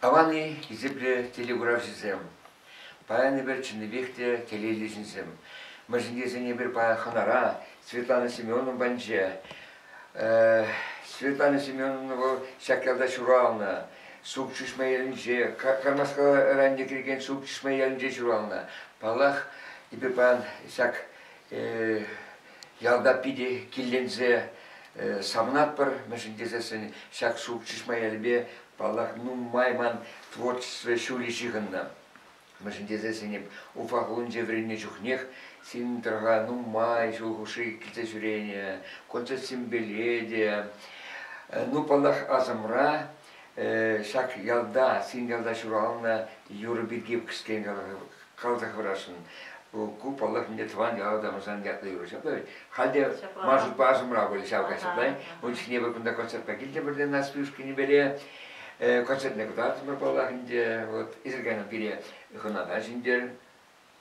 Аван-и, хисеплӗ телекуравҫӑсем! Паян эпир чӑннипех те телейлӗ ҫынсем. Мӗншӗн тесен эпир паян хӑнара Светлана Семеновна патӗнче. Светлана Семеновна вӑл ҫак ялта ҫуралнӑ. Сук Чишма ялӗнче, Кармаскалӑ районне кӗрекен Сук Чишма ялӗнче ҫуралнӑ. Паллах, эпир паян ҫак ялта питӗ килленсе савӑнатпӑр, мӗншӗн тесессӗн ҫак Сук Чишма ялӗпе Паллах, нумай ман творчество ҫулӗ ҫыхӑннӑ. Мӗншӗн тесессӗн эп Уфа хулинче вӗреннӗ чухнех сирӗн тӑрӑха нумай ҫул хушши килсе ҫӳренӗ, концертсемпеле те. Ну, паллах, асӑмра ҫак ялта, сирӗн ялта ҫуралнӑ юрӑ пирки кӗскен каласа хӑварасшӑн. Ку, паллах, ӗнтӗ тӑван яла таврӑнсан ятлӑ юрӑ. Ҫапла ведь? Халь те ман шутпа асӑмра пулӗ ҫав каҫ, ҫапла? Ун чухне эпир кунта концертпа килтӗмӗр те Нарспи ушкӑнӗпеле. Концертне кӑтартрӑмӑр, паллах, ӗнтӗ. Вот эсир кайнӑ пире хӑнана чӗнтӗр.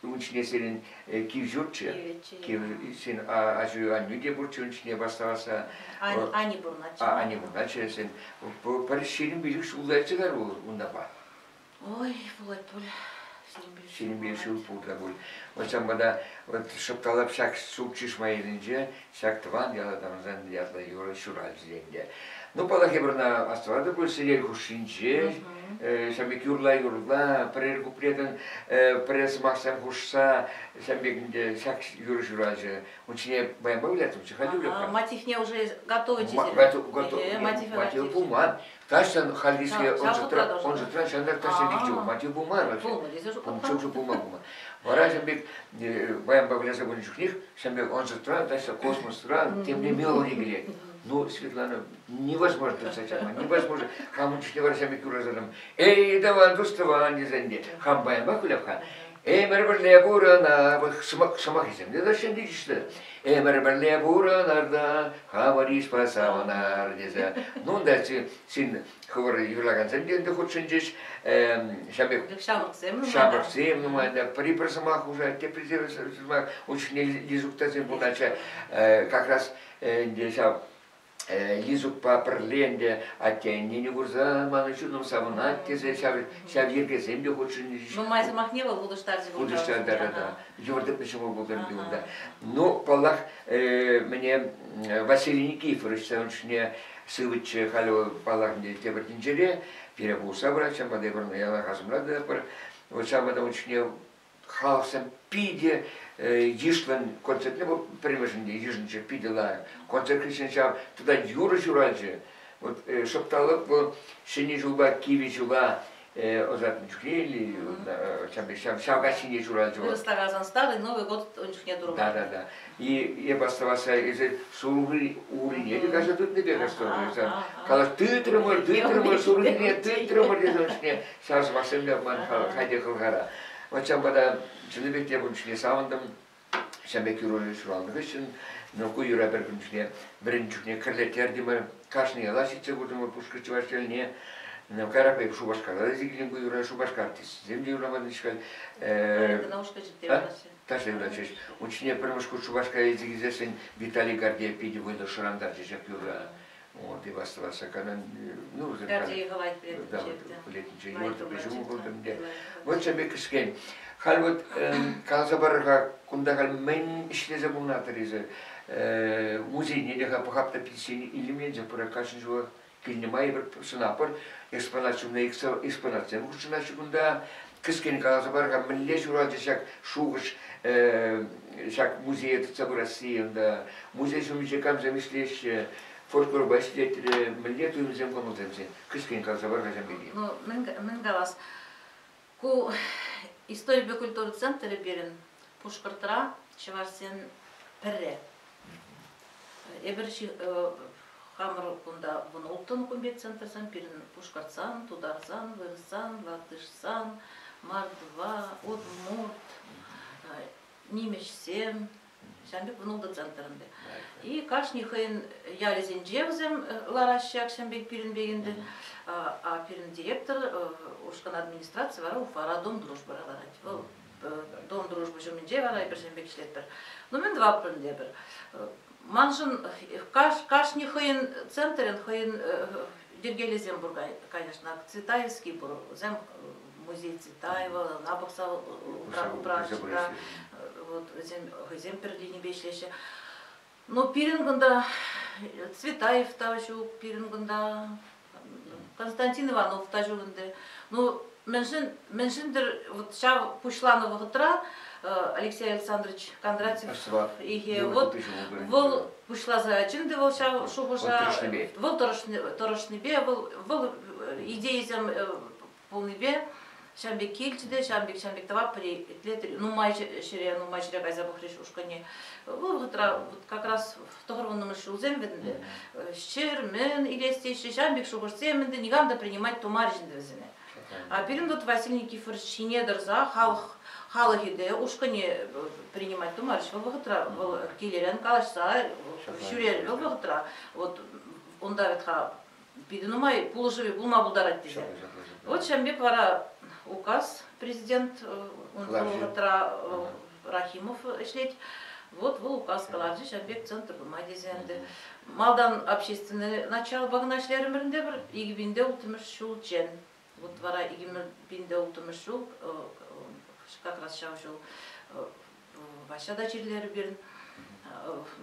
Ун чухне сирӗн кив ҫуртчӗ. Кив сен аҫу аннӳ те пурччӗ ун чухне басталаса. Ани пурӑнатчӗ. Ани пурӑнатчӗ. Сен пӗр 25 ҫул кайрӗ унтанпа. Ой, пулать пуль. 25 ҫул пулнӑ пуль. Вот ҫавӑнпа та вот шӑпталап ҫак Сук Чишма ялӗнче ҫак тӑван яла таврӑнсан ятлӑ юрӑ ҫуралчӗ ӗнтӗ. Ну, паллах, эпир ӑна астӑватӑп пуль сӗтел хушшинче ҫав пек юрла-юрла, пӗрер куплетӑн пӗрер сӑмахсем хушса ҫав пек ӗнтӗ ҫак юрӑ ҫуралчӗ. Ун ҫине баянпа выляттӑмччӗ, халь юрӗ-ха. Мотивне уже готовы Готов. Мотив пулман. Таҫтан хальхиске ӑнсӑртран ҫантӑк таҫтан килчӗ. Мотив пулман вообще. Пулнӑ тесе шутлап. Чук пулман пулман. Вара ҫав пек баянпа выляса пынӑ чухнех ҫав пек ӑнсӑртран таҫта космосран темле мелоди килет. Ну, Светлана, невозможно тытса чарма, невозможно. Хамӑн чухне вара ҫав пек юрласатӑм. Эй, тӑван, тус тӑван тесен те хам баянпах выляп-ха. Ӗмӗр пӗрле пурӑна, сӑмахӗсем те таҫтан килчӗҫ Ӗмӗр пӗрле пурӑнар та хамӑр йышпа савӑнар тесе. Ну, унта ҫын хӑвӑр юрлакансем те ӗнтӗ хутшӑнчӗҫ. Ҫав пек ҫамрӑксем нумай. Ҫамрӑксем нумай та. Пӗри пӗр сӑмах хушать, тепри сӑмах. Ун чухне Лизуктасем пулначчӗ. Как раз ӗнтӗ ҫав Лизукпа пӗрле ӗнтӗ атте-аннене курса манӑн чунӑм савӑнать тесе ҫав, ҫав йӗркесем те хутшӑнчӗҫ. Нумай сӑмахне вӑл хутӑштарчӗ. Хутӑштарчӗ, да, да. Йывӑр тытнӑ ҫӑмӑл пултӑр ӗнтӗ унта. Ну, паллах, мӗне Василий Никифорович ун чухне сывӑччӗ, халӗ вӑл, паллах, ӗнтӗ тепӗр тӗнчере пире пулӑшса пырать, ҫавӑнпа та эпир яланах асӑмра тытатпӑр. Вот ҫавӑнпа та ун чухне халӑхсем питӗ йышлӑн концертне вӑл пӗрремӗшӗнче йышӑнчӗ питӗ лайӑх. Концерт хыҫҫӑн ҫав тата юрӑ ҫуралчӗ. Вот шӑпталӑк вӑл Ҫӗнӗ ҫулпа кивӗ ҫула ӑсатнӑ чухне или ҫав, ҫав каҫхине ҫуралчӗ вӑл. Вырӑсла каласан Старый Новый год ун чухне турӑмӑр. Да, да, да. И эп астӑвасса эсӗ сурӑхри урине те каҫа тытнӑ пек астӑвасса. Калас тытрӑмӑр, тытрӑмӑр, сурӑхине тытрӑмӑр тесе ун чухне ҫав сӑмахсем те ман хайте хӑлхара. Вот ҫавӑнпа та чӑннипех те ун чухне савӑнтӑм. Ҫав пек юрӑ ҫуралнӑ хыҫҫӑн, ну, ку юра пӗр кун чухне вӗреннӗ чухне кӗрлеттертӗмӗр. Кашни яла ҫитсе куртӑмӑр Пушкӑрт чӑваш ялне. Ну, кайран эп Шупашкарта та килтӗм ку юра, Шупашкар артисчӗсем те юрламан халь. Ташлай юрлатчӗҫ. Ун чухне пӗрремӗш хут Шупашкара илсе килсессӗн Виталий Гордеев питӗ вӑйлӑ шӑрантарчӗ ҫак юрра. Вот, и вас Васакана, ну, да, плетниче, Вот ҫав кӗскен. Халь вот каласа парӑр-ха, кунта халь мӗн ӗҫлесе пурӑнатӑр эсӗ? Музейне те-ха пӑхап та питсене илемленсе пырать кашни ҫулах. Килнӗ май эпир сӑнатпӑр, экспонат ҫумне экспонатсем хутшӑнаҫҫӗ кунта. Кӗскен каласа пар-ха, мӗнле ҫуралчӗ ҫак шухӑш, ҫак музее тытса пырасси унта? Музей ҫумӗнче камсем ӗҫлеҫҫӗ, фольклорпа ӗҫлетӗр, мӗнле туйӑмсем, кӑмӑлсем кӗскен каласа пар-ха ҫав пирки. Ну, мӗн калас, ку историпе культура центрӗ пирӗн Пушкӑртра чӑвашсен пӗрре. Эпир хамӑр кунта 16-ӑн кун пек центрсем пирӗн Пушкӑртсан, Тутарсан, Вырӑссан, Латышсан, Мордва, Удмурт, нимӗҫсем, ҫавӑн пек 16 центр ӗнтӗ. И кашни хӑйӗн ялӗсенче вӗсем лараҫҫӗ ҫак пек пирӗн пек ӗнтӗ. А пирӗн директор ушкӑн администраци вара Уфара Дом дружбӑра ларать. Вӑл Дом дружбы ҫумӗнче вара эпир ҫын пек ӗҫлетпӗр. Ну, мӗн тӑватпӑр ӗнтӗ эпир? Маншӑн кашни хӑйӗн центрӗн хӑйӗн йӗркелесем пур, конечно. Цветаевский пур. Вӗсем музей Цветаева, ӑна пӑхса упраҫҫӗ. Вот вӗсем хӑйсем пӗр линипе ӗҫлеҫҫӗ. Ну, пирӗн кунта Цветаев та ҫук, пирӗн кунта Константин Иванов та ҫук ӗнтӗ. Ну, мӗншӗн, мӗншӗн-тӗр вот ҫав пуҫланӑ вӑхӑтра Алексей Александрович Кондратьев ихе, вот вӑл пуҫласа ӗнтӗ вӑл ҫав шухӑша вӑл тӑрӑшнипе вӑл вӑл идейӑсем пулнипе ҫавӑн пек килчӗ те, ҫавӑн пек ҫавӑн пек тӑватпӑр итлетӗр. Нумай ҫӗре, нумай ҫӗре кайса пӑхрӗҫ ушкӑнне. Вӑл вӑхӑтра вот как раз тӑхӑрвуннӑмӗш ҫулсем вӗт ӗнтӗ. Ҫӗр-мӗн илес теҫҫӗ, ҫавӑн пек шухӑшсем ӗнтӗ никам та принимать тумарӗҫ ӗнтӗ вӗсене. А пирӗн вот Василий Никифорович ҫине тӑрса халӑх халӑхӗ те ушкӑнне принимать тумарӗҫ вӑл вӑхӑтра. Вӑл килӗрен калаҫса ҫӳрерӗ вӑл вӑхӑтра. Вот унта вӗт-ха питӗ нумай пулӑшӑвӗ пулма пултарать тесе. Вот ҫавӑн пек вара указ президент ун вӑхӑтра Рахимов ӗҫлет. Вот вӑл указ кӑларчӗ ҫавӑн пек центр тума тесе ӗнтӗ. Малтан общественное началопа кӑна ӗҫлерӗмӗр ӗнтӗ пӗр 2006 ҫулччен. Вот вара 2006 ҫул как раз ҫав ҫул Ваҫҫа та чирлерӗ пирӗн.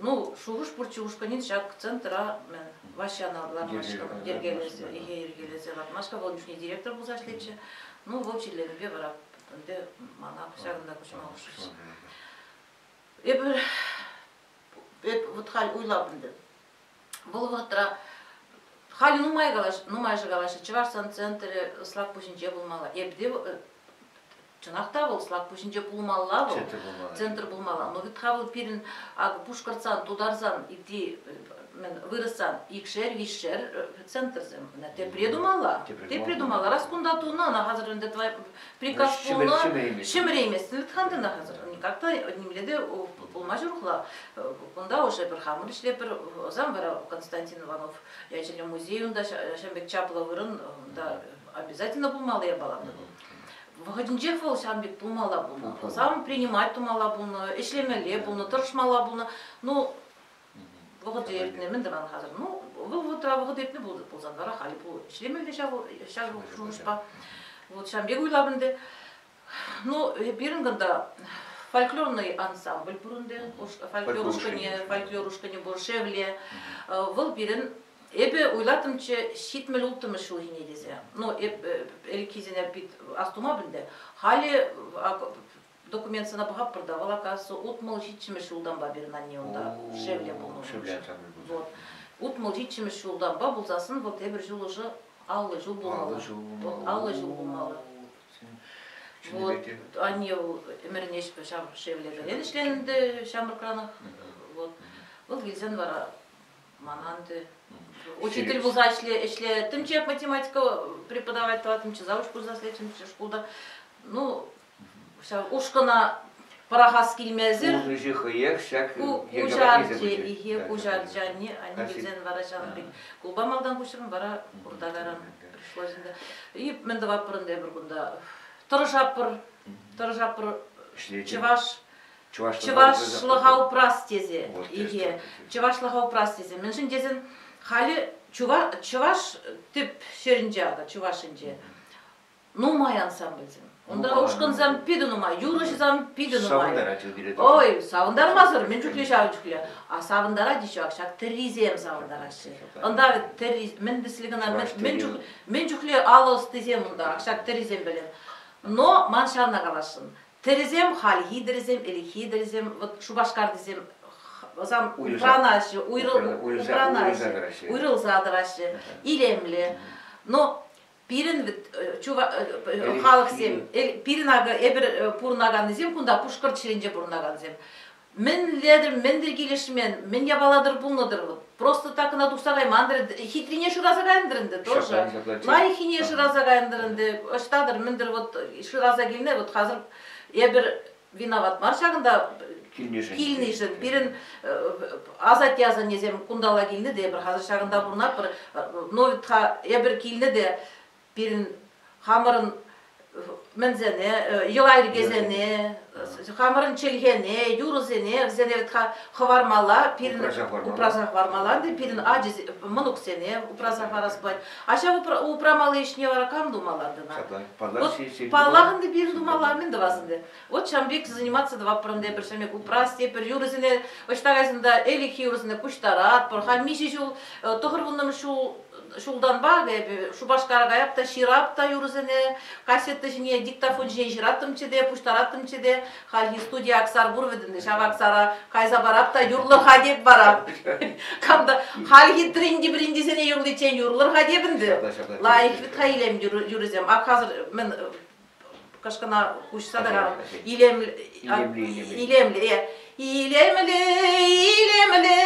Ну, шухӑш пурччӗ ушкӑнӗн ҫак центра мӗн Ваҫҫана лармашка йӗркелесе, йӗркелесе лартмашка, вӑл чухне директор пулса ӗҫлетчӗ. Ну, вӑл чирленипе вара ӗнтӗ мана ҫакӑнта куҫма хушрӗҫ. Эпир эп вот халь уйлап ӗнтӗ. Вӑл вӑхӑтра халь нумай калаҫ, нумайӑшӗ калаҫҫӗ, Чӑваш центрӗ Слакпуҫӗнче пулмалла. Эп те чӑнах та вӑл Слакпуҫӗнче пулмалла вӑл. Центр пулмалла. Центр пулмалла. Но вӗт-ха вӑл пирӗн акӑ Пушкӑртсан, Тутарсан, ытти мӗн вырӑссан икшер, виҫшер центрсем. Тепре тумалла. Тепре тумалла. Раз кунта тунӑ, ӑна хазыр ӗнтӗ приказ пулнӑ. Ҫӗмӗрейместӗн вӗт-ха ӗнтӗ ӑна хазыр. Никак та нимле те пулма ҫурӑхла. Кунта уже пӗр хамӑр ӗҫлепӗр. Ӑсам вара Константин Иванов ячӗллӗ музей унта ҫавӑн пек чаплӑ вырӑн унта обязательно пулмалла япала. Вӑхӑтӗнчех вӑл ҫавӑн пек пулмалла пулнӑ. Сам принимать тумалла пулнӑ, ӗҫлемелле пулнӑ, тӑрӑшмалла пулнӑ. Ну, вӑхӑт иртнӗ, мӗн тӑван хатӗр. Ну, вӑл вӑхӑтра вӑхӑт иртнӗ пулсан вара халӗ ӗҫлемелле ҫав, ҫав шухӑшпа. Вот ҫавӑн пек уйлап ӗнтӗ. Ну, пирӗн кунта фольклорный ансамбль пур ӗнтӗ, фольклор ушкӑнӗ, фольклор ушкӑнӗ пур, Шевле. Вӑл пирӗн эпӗ уйлаттӑмччӗ 76-мӗш ҫулхине тесе. Ну, эп ӗлӗкхисене пит астумап ӗнтӗ. Халӗ документсене пӑхатпӑр та, вӑл оказывается 67-мӗш ҫултанпа пирӗн анне унта Шевле пулнӑ. Шевле ансамбль пулнӑ. Вот. 67-мӗш ҫултанпа пулсассӑн вӑл тепӗр ҫул уже 50 ҫул пулмалла. 50 ҫул пулмалла. 50 ҫул пулмалла. Вот, анне ӗмӗрне ҫав Шевлеперен ӗҫленӗ ҫамрӑкранах. Вот. Вӑл килсен вара мана ӗнтӗ учитель пулса ӗҫлеттӗмччӗ, математика преподавать тӑваттӑмччӗ, завуч пулса ӗҫлеттӗмччӗ шкулта. Ну, ҫав ушкӑна пӑрахас килмесӗр. Пурнӑҫӗ хӑех ҫак куҫарчӗ, ихе куҫарчӗ анне, анне килсен вара ҫавӑн пек клуба малтан куҫрӑм, вара курта кайран пришлось ӗнтӗ. И мӗн тӑватпӑр ӗнтӗ эпир кунта? Тӑрӑшатпӑр, тӑрӑшатпӑр чӑваш чӑвашлӑха упрас тесе, ихе, чӑвашлӑха упрас тесе. Мӗншӗн тесен халӗ чӑваш тӗп ҫӗрӗнче акӑ, чӑвашӗнче нумай ансамбльсем. Унта ушкӑнсем питӗ нумай, юрӑҫӑсем питӗ нумай. Савӑнтарать вӑл пире. Ой, савӑнтармасӑр, мӗн чухлӗ ҫавӑн чухлӗ. А савӑнтарать еще ак ҫак тӗррисем савӑнтараҫҫӗ. Унта вӗт тӗрри, мӗн тӗслӗ кӑна, мӗн, чух, мӗн чухлӗ алӑ ӑстисем унта, ак ҫак тӗррисем пӗлен. Но ман ҫавна каласшӑн. Тӗрӗсем хальхи тӗрӗсем, ӗлӗкхи тӗрӗсем, вот Шупашкартисем ӑсам упранаҫҫӗ, упранаҫҫӗ, уйрӑлса тӑраҫҫӗ, илемлӗ. Но Пирӗн халӑхсем, пирӗн акӑ эпир пурӑнаканнисем кунта Пушкӑрт ҫӗрӗнче пурӑнакансем. Мӗнлетӗр, мӗнтӗр килӗшмен, мӗн япалатӑр пулнӑ-тӑр вӑл. Просто так кӑна тухса кайман-тӑр, хитрине шыраса кайнӑ-тӑр ӗнтӗ тоже. Лайӑххине шыраса кайнӑ-тӑр ӗнтӗ, ӑҫтатӑр, мӗнтӗр вот шыраса килнӗ, вот хазыр эпир виноват мар ҫакӑнта килнишӗн. Килнишӗн. Пирӗн асатте асаннесем кунталла килнӗ те эпир хазыр ҫакӑнта пурӑнатпӑр. Но вӗт-ха эпир килнӗ те пирӗн хамӑрӑн мӗнсене, йӑла-йӗркесене, Хамӑрӑн чӗлхене, юрӑсене вӗсене вӗт-ха хӑвармалла, пирӗн упраса хӑвармалла ӗнтӗ, пирӗн ачасем, мӑнуксене упраса хӑварас пулать. А ҫав упрамалли ӗҫне вара кам тумалла ӗнтӗ ӑна? Паллах, паллах ӗнтӗ пирӗн тумалла, мӗн тӑвас ӗнтӗ? Вот ҫавӑн пек заниматься тӑватпӑр ӗнтӗ эпир ҫавӑн пек упрас тепӗр юрӑсене ӑҫта кайсан та ӗлӗкхи юрӑсене пуҫтаратпӑр. Халь миҫе ҫул, 90-мӗш ҫул ҫултанпа эпӗ Шупашкара каяп та ҫырап та юрӑсене, кассета ҫине, диктофон ҫине ҫыраттӑмччӗ те, пуҫтараттӑмччӗ те. Хальхи студия Аксар пур вӗт ӗнтӗ, ҫав Аксара кайса парап та юрлӑр-ха теп вара. Кам та хальхи тринди-бринтисене юрличчен юрлӑр-ха теп ӗнтӗ. Лайӑх вӗт-ха илем юрӑсем. Ак хазыр мӗн кӑшкӑна хуҫса та илемлӗ илемлӗ илемлӗ илемлӗ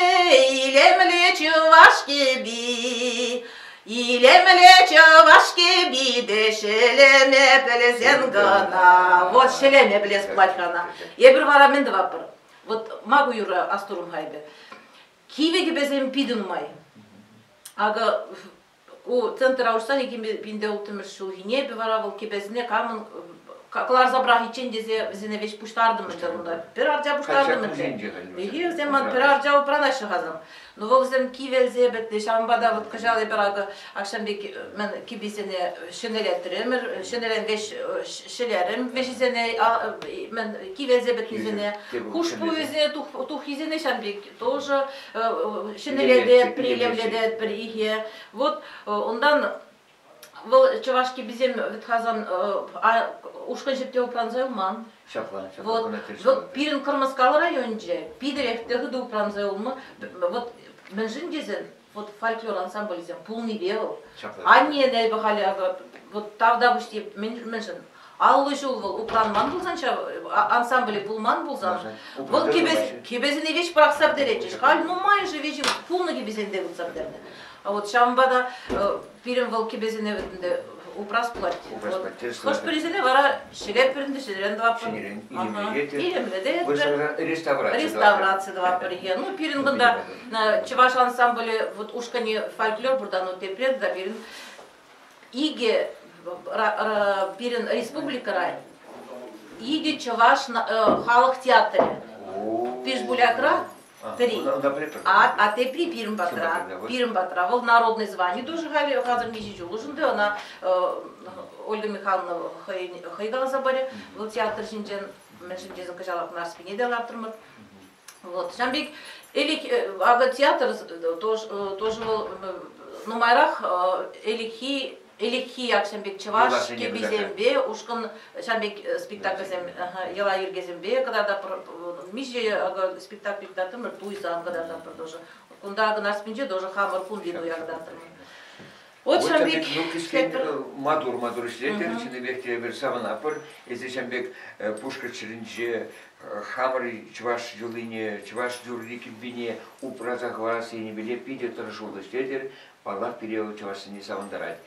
илемлӗ чӑваш кӗпи илемлӗ чӑваш кӗпи те ҫӗлеме пӗлсен кӑна вот ҫӗлеме пӗлес пулать-ха ӑна эпир вара мӗн тӑватпӑр вот ма ку юрра астурӑм-ха эпӗ кивӗ кӗпесем питӗ нумай акӑ Ку центра уҫсан 2006 ҫулхине эпӗ вара вӑл кӗпесене камӑн кӑларса пӑрахиччен тесе вӗсене веҫ пуҫтартӑм ӗнтӗ унта. Пӗр арча пуҫтартӑм ӗнтӗ. Эхи, вӗсем ман пӗр арча упранаҫҫӗ-ха Ну вӑл вӗсем кивелсе пӗтнӗ, ҫавӑнпа та вот кӑҫал эпир акӑ акҫан пек мӗн кӗписене ҫӗнӗлеттеремӗр, ҫӗнӗрен веҫ ҫӗлерӗм вӗҫӗсене, мӗн кивелсе пӗтнисене, хушпуӗсене, туххисене ҫавӑн пек тоже ҫӗнӗлетет, прилемлетет пӗр-икӗ. Вот унтан вӑл чӑваш кӗписем вӗт-хасан ушкӑн ҫӗрте упранса юлман. Ҫапла, ҫапла. Вот, вот пирӗн Кӑрмӑскал районӗнче питӗрех те хытӑ упранса юлнӑ. Вот мӗншӗн тесен вот фольклор ансамблӗсем пулнипе вӑл. Анне эпӗ халӗ вот тавтапуҫ теп мӗншӗн 50 ҫул вӑл упранман пулсан ҫав ансамбле пулман пулсан вӑл кӗпесене веҫ пӑрахса пӗтеретчӗҫ. Халь нумайӑшӗ веҫ пулнӑ кӗпесене те выртса пӗтернӗ. Вот ҫавӑнпа та пирӗн вӑл кӗпесене ӗнтӗ упрас пулать. Хӑш-пӗрисене вара ҫӗлетпӗр ӗнтӗ, ҫӗнӗрен тӑватпӑр. Ҫӗнӗрен илемлететӗр. Илемлететпӗр. Реставраци. Реставраци тӑватпӑр. Ну, пирӗн кунта чӑваш ансамблӗ вот ушкӑнӗ фольклор пуртан ну тепре тата пирӗн икӗ пирӗн республикӑра икӗ чӑваш халӑх театрӗ. Пишбулякра пӗри. А тепри пирӗн патра. Пирӗн патра. Вӑл народный звани тоже халӗ хатӗр миҫе ҫул ӗнтӗ ӑна Ольга Михайловна хӑй каласа парӗ. Вӑл театр ҫинчен мӗншӗн тесен кӑҫалах Нарспине те лартрӑмӑр. Вот. Ҫавӑн пек ӗлӗк акӑ театр тоже вӑл нумайрах ӗлӗкхи ӗлӗкхи ҫавӑн пек чӑваш кӗписемпе ушкӑн ҫавӑн пек спектакльсем йӑла-йӗркесемпе кӑтартатпӑр. Миҫе акӑ спектакль кӑтартрӑмӑр, туйсан кӑтартатпӑр тоже. Кунта акӑ Нарспинче тоже хамӑр кунти туя кӑтартрӑмӑр. Вот ҫавӑн пек ну, кӗскен маттур, маттур ӗҫлетӗр, чӑннипех те эпир савӑнатпӑр. Эсир ҫавӑн пек Пушкӑрт ҫӗрӗнче хамӑр чӑваш йӑлине, чӑваш юрри-кӗввине упраса хӑварас енӗпе питӗ тӑрӑшуллӑ ӗҫлетӗр. Паллах, пире вӑл чӑвашсене савӑнтарать.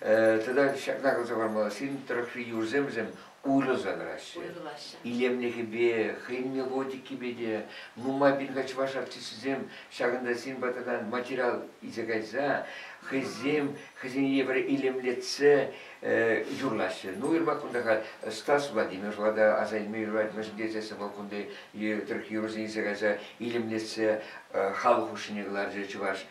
Тата ҫакна каласа хӑвармалла, сирӗн тӑрӑхри юрӑсем вӗсем уйрӑлса тӑраҫҫӗ. Уйрӑлаҫҫӗ. Илемлӗхӗпе, хӑйӗн мелодикипе те нумай пин-ха чӑваш артисчӗсем ҫакӑнта сирӗн патӑртан материал илсе кайса хӑйсем хӑйсене евӗр илемлетсе юрлаҫҫӗ. Ну, уйрӑмах кунта халь Стас Владимирова та аса илме юрать, мӗншӗн тесессӗн вӑл кунти тӑрӑх юрӑсене илсе кайса илемлетсе халӑх хушшине кӑларчӗ чӑваш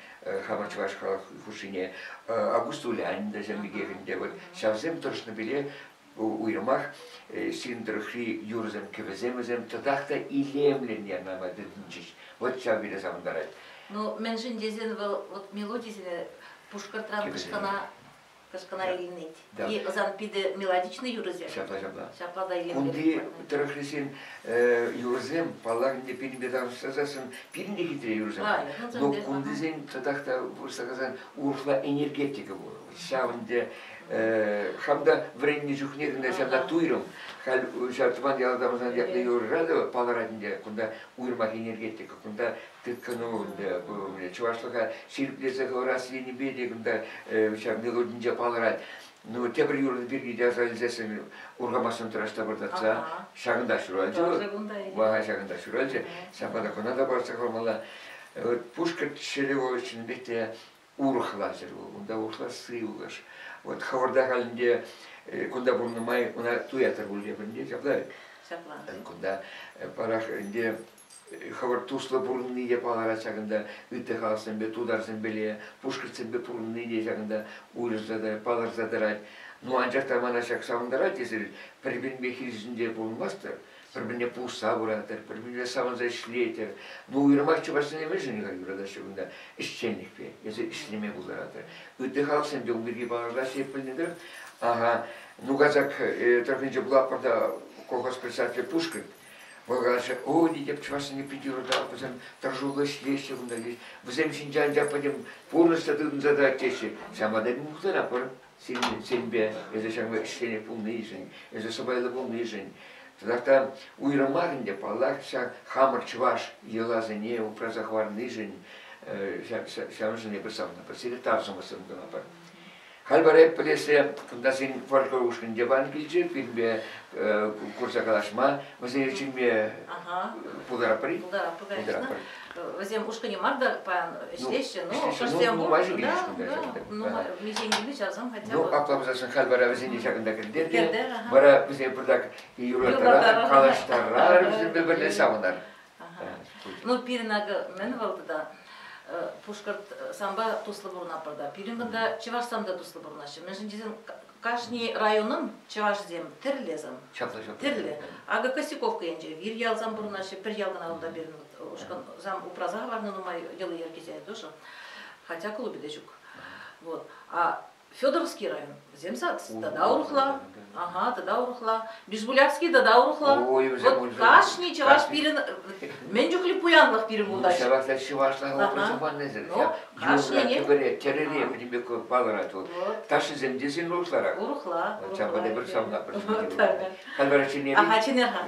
хамӑр чӑваш халӑх хушшине. Август Улянин та ҫав пекех ӗнтӗ. Вот ҫавсем тӑрӑшнипеле уйрӑмах сирӗн тӑрӑхри юрӑсем, кӗвӗсем вӗсем татах та илемлӗн янрама тытӑнчӗҫ. Вот ҫав пире савӑнтарать. Ну, мӗншӗн тесен вӑл вот мелодисене Пушкӑртран кӑшкӑна кӑшкӑна илнет. Да. И ӑсан питӗ мелодичный юрӑсем. Ҫапла, ҫапла. Ҫапла та илемлӗ. Кунти тӑрӑхрисен юрӑсем, паллах, ӗнтӗ пирӗнпе танлаштарсассӑн пирӗн те хитре юрӑсем. Но кунтисен татах та вырӑсла каласан урӑхла энергетика пур. Ҫав ӗнтӗ хам та вӗреннӗ чухне кӑна ҫавна туйрӑм. Халь ҫав тӑван ялта пулсан ятлӑ юрӑра та палӑрать ӗнтӗ. Кунта уйрӑмах энергетика, кунта тыткӑну ӗнтӗ. Чӑвашлӑха ҫирӗплесе хӑварас енӗпе те кунта ҫав мелодинче палӑрать. Ну, тепӗр юрӑ пирки те аса илсессӗн урхамахсем тӑрашта пӑртатса ҫакӑнта ҫуралчӗ. Ваха ҫакӑнта ҫуралчӗ. Ҫапла та кӑна та парса хӑвармалла. Пушкӑрт ҫӗрӗ вӑл чӑннипех те урӑхла ҫӗр вӑл. Унта урӑхла сывлӑш. Вот хӑвӑрта халь ӗнтӗ кунта пурӑннӑ май ӑна туятӑр пуль те пӗлте, ҫапла. Ҫапла. Кунта парах ӗнтӗ хӑвӑрт туслӑ пурӑнни те палӑрать ҫакӑнта, ытти халӑхсемпе, тутарсемпеле, пушкӑртсемпе пурӑнни те ҫакӑнта уйрӑлса палӑрса тӑрать. Ну, анчах та мана ҫак савӑнтарать эсир пӗр-пӗринпе хирӗҫӗнче пурӑнмастӑр, пӗр-пӗрне пулӑшса пыратӑр, пӗр-пӗринпе савӑнса ӗҫлетӗр. Ну, уйрӑмах чӑвашсене мӗншӗн-ха юратаҫҫӗ кунта ӗҫченлӗхпе, эсир ӗҫлеме пултаратӑр. Ытти халӑхсем те ун пирки палӑртаҫҫӗ эп пӗлнӗ тӑрӑх. Ага, ну, казак тӑрӑхӗнче пулатпӑр та колхоз председателӗ Пушкӑрт. Вӑл калаҫҫӗ, о, тетӗп, чӑвашсене питӗ юрататӑп, вӗсем тӑрӑшуллӑ ӗҫлеҫҫӗ кунта, вӗсем ҫинче анчах пӗтӗм пурнӑҫ та тытӑнса тӑрать теҫҫӗ. Ҫавӑнпа та мухтанатпӑр сирӗнпе, эсӗ ҫакӑн пек ӗҫченех пулнишӗн, эсӗ сӑпайлӑ пулнишӗн. Татах та уйрӑмах ӗнтӗ, паллах, ҫак хамӑр чӑваш йӑласене упраса хӑварнишӗн, ҫавӑншӑн эпир савӑнатпӑр, сире тав сӑмахсем калатпӑр. Халь вара эп пӗлессе кунта сен фольклор ушкӑнӗнче пан килчӗ, пирӗнпе курса калаҫма. Вӗсене чӗнме пултаратпӑр-и? Пултаратпӑр, конечно. Вӗсем ушкӑнӗ мар та паян ӗҫлеҫҫӗ, но кӑштсем пур. Да, нумай миҫен килнӗ ҫавсем хотя бы. Ну, апла пулсассӑн халь вара вӗсене ҫакӑнта кӗртер те, вара вӗсене пӑртак юрлаттарар, калаҫтарар, вӗсемпе пӗрле савӑнар. Ну, пирӗн акӑ мӗн вӑл тата Пушкӑрт санпа туслӑ пурӑнатпӑр та. Пирӗн кунта чӑвашсем та туслӑ пурӑнаҫҫӗ. Мӗншӗн тесен кашни районӑн чӑвашсем тӗрлӗ-сем. Ҫапла, ҫапла. Тӗрлӗ. Акӑ Косяковка енче вир ялсем пурӑнаҫҫӗ, пӗр ял кӑна унта пирӗн ушкӑн упраса хӑварнӑ нумай йӑли-йӗркисене тоже. Хотя клубӗ те ҫук. Вот. А Федоровский район. Вӗсем тата урӑхла. Ага, тата урӑхла. Бижбулякский тата урӑхла. Ой, вӗсем Вот кашни чӑваш пирӗн мӗн чухлӗ пуянлӑх пирӗн пултаҫ. Ҫавах та чӑвашлӑх образы паннисӗр. Ну, кашнине. Юрра, тӗрӗре пӗтӗмпе палӑрать вӑл. Ташшисем те син урӑхларах. Урӑхла. Ҫавӑнпа та пӗр савна пӗр. Халь вара чӗнер. Ага, чӗнер-ха.